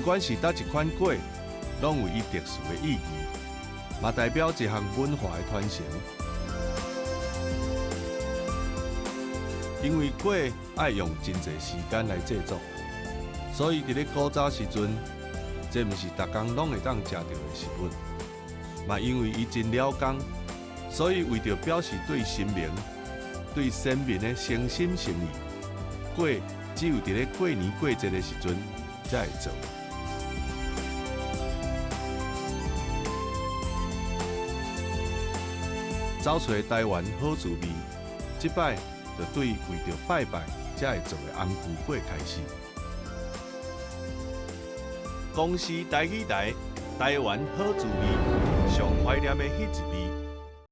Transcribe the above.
毋管是佗一款粿，攏有伊特殊的意義，嘛代表一項文化的傳承。因為粿愛用真濟時間來製作，所以佇咧古早時陣，這毋是逐工攏會當食著的食物。嘛因為伊真了工，所以為著表示對神明、對先民的誠心誠意，粿只有佇咧過年過節的時陣才會做。走揣台灣好滋味，這擺就對為著拜拜才會做的紅龜粿開始。公視台語台，台灣好滋味，上懷念的彼一味。